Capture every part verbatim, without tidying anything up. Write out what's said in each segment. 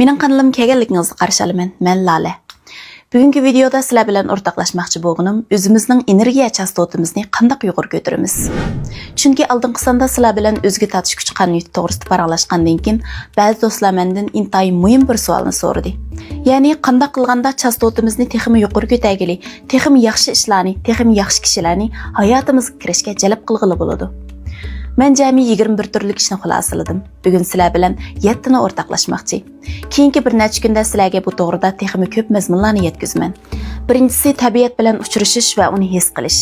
مېنىڭ قانىلىمغا كەلگەنلىكىڭىزنى قارشى ئالىمەن. مەن لالە. بۈگۈنكى ۋىدېيودا سىلەر بىلەن ئورتاقلاشماقچى بولغىنىم ئۆزىمىزنىڭ ئېنېرگىيە چاستوتىمىزنى قانداق يۇقىرى كۆتۈرىمىز. چۈنكى ئالدىنقى ساندا سىلەر بىلەن ئۆزىگە تارتىش كۈچى قانۇنىيىتى توغرىسىدا پاراڭلاشقاندىن كېيىن، بەزى دوستلار مەندىن ئىنتايىن مۇھىم بىر سوئالنى سورىدى. يەنى قانداق قىلغاندا چاستوتىمىزنى تېخىمۇ يۇقىرى كۆتەرگىلى، تېخىمۇ ياخشى ئىشلارنى، تېخىمۇ ياخشى كىشىلەرنى ھاياتىمىزغا كىرىشكە جەلپ قىلغىلى بولىدۇ. مەن جەمئىي يىگىرمە بىر تۈرلۈك ئىشنى خۇلاسىلىدىم. بۈگۈن سىلەر بىلەن يەتتىنى ئورتاقلاشماقچى. كېيىنكى بىر نەچچە كۈندە سىلەرگە بۇ توغرىدا تېخىمۇ كۆپ مەزمۇنلارنى يەتكۈزىمەن. بىرىنچىسى، تەبىئەت بىلەن ئۇچرىشىش ۋە ئۇنى ھېس قىلىش.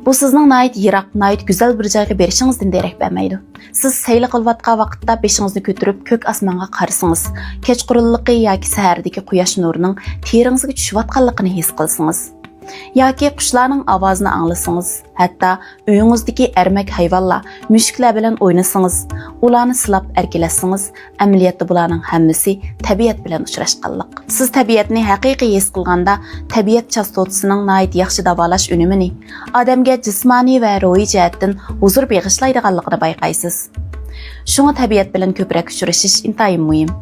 بۇ سىزنىڭ ناھايىتى يىراق، ناھايىتى گۈزەل بىر جايغا بېرىشىڭىزدىن دېرەك بەرمەيدۇ. سىز سەيلە قىلىۋاتقان ۋاقىتتا بېشىڭىزنى كۆتۈرۈپ كۆك ئاسمانغا قارىسىڭىز، كەچقۇرۇنلۇقى ياكى سەھەردىكى قۇياش نۇرىنىڭ تېرىڭىزگە چۈشۈۋاتقانلىقىنى ھېس قىلسىڭىز، ياكى قۇشلارنىڭ ئاۋازىنى ئاڭلىسىڭىز، ھەتتا ئۆيىڭىزدىكى ئەرمەك ھايۋانلار، مۈشۈكلەر بىلەن ئوينىسىڭىز، ئۇلارنى سىلاپ ئەركىلەتسىڭىز، ئەمەلىيەتتە بۇلارنىڭ ھەممىسى تەبىئەت بىلەن ئۇچراشقانلىق. سىز تەبىئەتنى ھەقىقىي ھېس قىلغاندا، تەبىئەت چاستوتىسىنىڭ ناھايىتى ياخشى داۋالاش ئۈنۈمىنى، ئادەمگە جىسمانىي ۋە روھىي جەھەتتىن ھۇزۇر بېغىشلايدىغانلىقىنى بايقايسىز. شۇڭا تەبىئەت بىلەن كۆپرەك ئۇچرىشىش ئىنتايىن مۇھىم.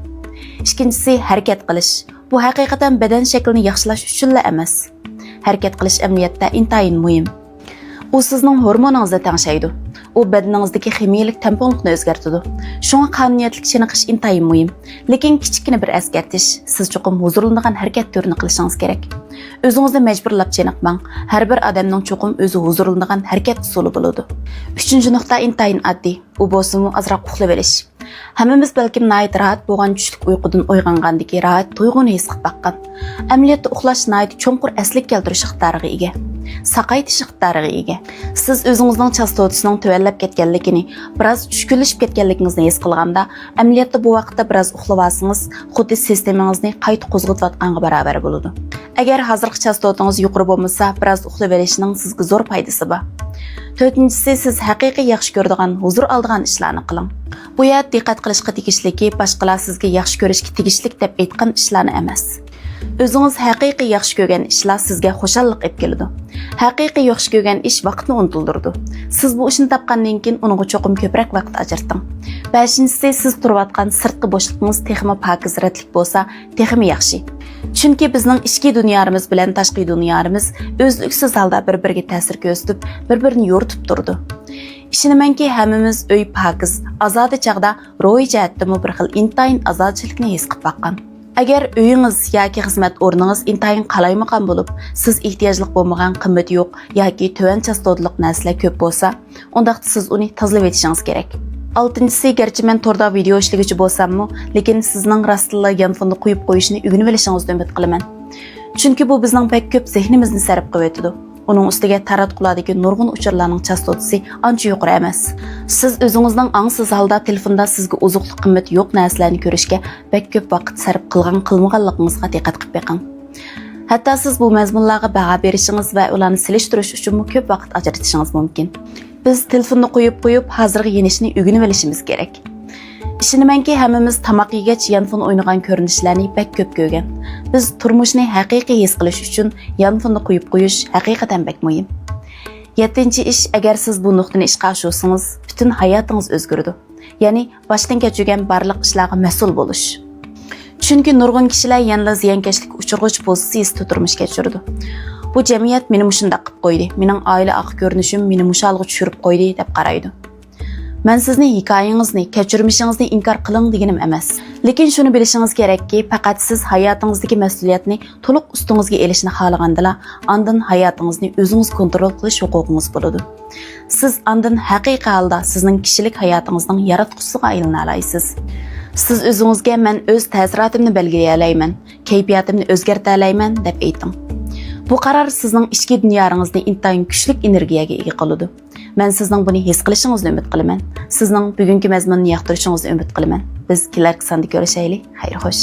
ئىككىنچىسى، ھەرىكەت قىلىش. بۇ ھەقىقەتەن بەدەن شەكلىنى ياخشىلاش ئۈچۈنلا ئەمەس. ھەرىكەت قىلىش ئەمەلىيەتتە ئىنتايىن مۇھىم. ئۇ سىزنىڭ ھورمونىڭىزنى تەڭشەيدۇ. ئۇ بەدىنىڭىزدىكى خىمىيەلىك تەڭپۇڭلۇقنى ئۆزگەرتىدۇ. شۇڭا قانۇنىيەتلىك چېنىقىش ئىنتايىن مۇھىم. لېكىن كىچىككىنە بىر ئەسكەرتىش، سىز چوقۇم ھۇزۇرلىنىدىغان ھەرىكەت تۈرىنى قىلىشىڭىز كېرەك. ئۆزىڭىزنى مەجبۇرلاپ چېنىقماڭ. ھەر بىر ئادەمنىڭ چوقۇم ئۆزى ھۇزۇرلىنىدىغان ھەرىكەت ئۇسۇلى بولىدۇ. ئۈچىنچى نۇقتا ئىنتايىن ئاددىي. ئۇ بولسىمۇ ئازراق ئۇخلىۋېلىش. ھەممىمىز بەلكىم ناھايىتى راھەت بولغان چۈشلۈك ئۇيقۇدىن ئويغانغاندىكى راھەت تۇيغۇنى ھېس قىلىپ باققان. ئەمەلىيەتتە ئۇخلاش ناھايىتى چوڭقۇر ئەسلىگە كەلتۈرۈش ئىقتىدارىغا ئىگە. ساقايتىش ئىقتىدارىغا ئىگە. سىز ئۆزىڭىزنىڭ چاستوتىسىنىڭ تۆۋەنلەپ كەتكەنلىكىنى، بىراز چۈشكۈنلىشىپ كەتكەنلىكىڭىزنى ھېس قىلغاندا، ئەمەلىيەتتە بۇ ۋاقىتتا بىراز ئۇخلىۋالسىڭىز، خۇددى سىستېمىڭىزنى قايتا قوزغىتىۋاتقانغا باراۋەر بولىدۇ. ئەگەر ھازىرقى چاستوتىڭىز يۇقىرى بولمىسا، بىراز ئۇخلىۋېلىشنىڭ سىزگە زور پايدىسى بار. تۆتىنچىسى، سىز ھەقىقىي ياخشى كۆرىدىغان، ھۇزۇر ئالىدىغان ئىشلارنى قىلىڭ. بۇ يەردە دىققەت قىلىشقا تېگىشلىكى، باشقىلار سىزگە ياخشى كۆرۈشكە تېگىشلىك دەپ ئېيتقان ئىشلارنى ئەمەس. ئۆزىڭىز ھەقىقىي ياخشى كۆرگەن ئىشلار سىزگە خۇشاللىق ئېلىپ كېلىدۇ. ھەقىقىي ياخشى كۆرگەن ئىش ۋاقىتنى ئۇنتۇلدۇرىدۇ. سىز بۇ ئىشنى تاپقاندىن كېيىن ئۇنىڭغا چوقۇم كۆپرەك ۋاقىت ئاجرىتىڭ. بەشىنچىسى، سىز تۇرۇۋاتقان سىرتقى بوشلۇقىڭىز تېخىمۇ پاكىز رەتلىك بولسا، تېخىمۇ ياخشى. چۈنكى بىزنىڭ ئىچكى دۇنيالىرىمىز بىلەن تاشقى دۇنيالىرىمىز ئۈزلۈكسىز ھالدا بىر-بىرىگە تەسىر كۆرسىتىپ، بىر-بىرىنى يورۇتۇپ تۇرىدۇ. ئىشىنىمەنكى، ھەممىمىز ئۆي پاكىز، ئازادە چاغدا روھىي جەھەتتىمۇ بىر خىل ئىنتايىن ئازادىچىلىكنى ھېس قىلىپ باققان. ئەگەر ئۆيىڭىز ياكى خىزمەت ئورنىڭىز ئىنتايىن قالايمىقان بولۇپ، سىز ئېھتىياجلىق بولمىغان قىممىتى يوق ياكى تۆۋەن چاستوتىلىق نەرسىلەر كۆپ بولسا، ئۇنداقتا سىز ئۇنى تازىلىۋېتىشىڭىز كېرەك. ئالتىنچىسى، گەرچە مەن توردا ۋىدېئو ئىشلىگۈچى بولساممۇ، لېكىن سىزنىڭ راستتىنلا يانفوننى قويۇپ قويۇشنى ئۆگىنىۋېلىشىڭىزنى ئۈمىد قىلىمەن. چۈنكى بۇ بىزنىڭ بەك كۆپ زېھنىمىزنى سەرپ قىلىۋېتىدۇ. ئۇنىڭ ئۈستىگە تاراتقۇلاردىكى نۇرغۇن ئۇچۇرلارنىڭ چاستوتىسى ئانچە يۇقىرى ئەمەس. سىز ئۆزىڭىزنىڭ ئاڭسىز ھالدا تېلېفوندا سىزگە ئوزۇقلۇق قىممىتى يوق نەرسىلەرنى كۆرۈشكە بەك كۆپ ۋاقىت سەرپ قىلغان قىلمىغانلىقىڭىزغا دىققەت قىلىپ بېقىڭ. ھەتتا سىز بۇ مەزمۇنلارغا باھا بېرىشىڭىز ۋە ئۇلارنى سېلىشتۇرۇش ئۈچۈنمۇ كۆپ ۋاقىت ئاجرىتىشىڭىز مۇمكىن. بىز تېلېفوننى قويۇپ قويۇپ، ھازىرغا يېنىشنى ئۆگىنىۋېلىشىمىز كېرەك. ئىشىنىمەنكى، ھەممىمىز تاماق يېگەچ يانفون ئوينىغان كۆرۈنۈشلەرنى بەك كۆپ كۆرگەن. بىز تۇرمۇشنى ھەقىقىي ھېس قىلىش ئۈچۈن يانفوننى قويۇپ قويۇش ھەقىقەتەن بەك مۇھىم. يەتتىنچى ئىش، ئەگەر سىز بۇ نۇقتىنى ئىشقا ئاشۇرسىڭىز، پۈتۈن ھاياتىڭىز ئۆزگىرىدۇ. يەنى باشتىن كەچۈرگەن بارلىق ئىشلارغا مەسئۇل بولۇش. چۈنكى نۇرغۇن كىشىلەر يەنىلا زىيانكەشلىك ئۇچرىغۇچ پوزىتسىيىسىدە تۇرمۇش كەچۈرىدۇ. بۇ جەمئىيەت مېنى مۇشۇنداق قىلىپ قويدى، مېنىڭ ئائىلە ئارقا كۆرۈنۈشۈم مېنى مۇشۇ ھالغا چۈشۈرۈپ قويدى، دەپ قارايدۇ. مەن سىزنى ھېكايىڭىزنى، كەچۈرمىشىڭىزنى ئىنكار قىلىڭ دېگىنىم ئەمەس. لېكىن شۇنى بىلىشىڭىز كېرەككى، پەقەت سىز ھاياتىڭىزدىكى مەسئۇلىيەتنى تولۇق ئۈستىڭىزگە ئېلىشنى خالىغاندىلا، ئاندىن ھاياتىڭىزنى ئۆزىڭىز كونترول قىلىش ھوقۇقىڭىز بولىدۇ. سىز ئاندىن ھەقىقىي ھالدا سىزنىڭ كىشىلىك ھاياتىڭىزنىڭ ياراتقۇچىسىغا ئايلىنالايسىز. سىز ئۆزىڭىزگە، «مەن ئۆز تەسىراتىمنى بەلگىلىيەلەيمەن، كەيپىياتىمنى ئۆزگەرتەلەيمەن» دەپ ئېيتىڭ. بۇ قارار سىزنىڭ ئىچكى دۇنياڭىزنى ئىنتايىن كۈچلۈك ئېنېرگىيەگە ئىگە قىلىدۇ. مەن سىزنىڭ بۇنى ھېس قىلىشىڭىزنى ئۈمىد قىلىمەن. سىزنىڭ بۈگۈنكى مەزمۇننى ياقتۇرۇشىڭىزنى ئۈمىد قىلىمەن. بىز كېلەركى ساندا كۆرۈشەيلى. خەير خوش.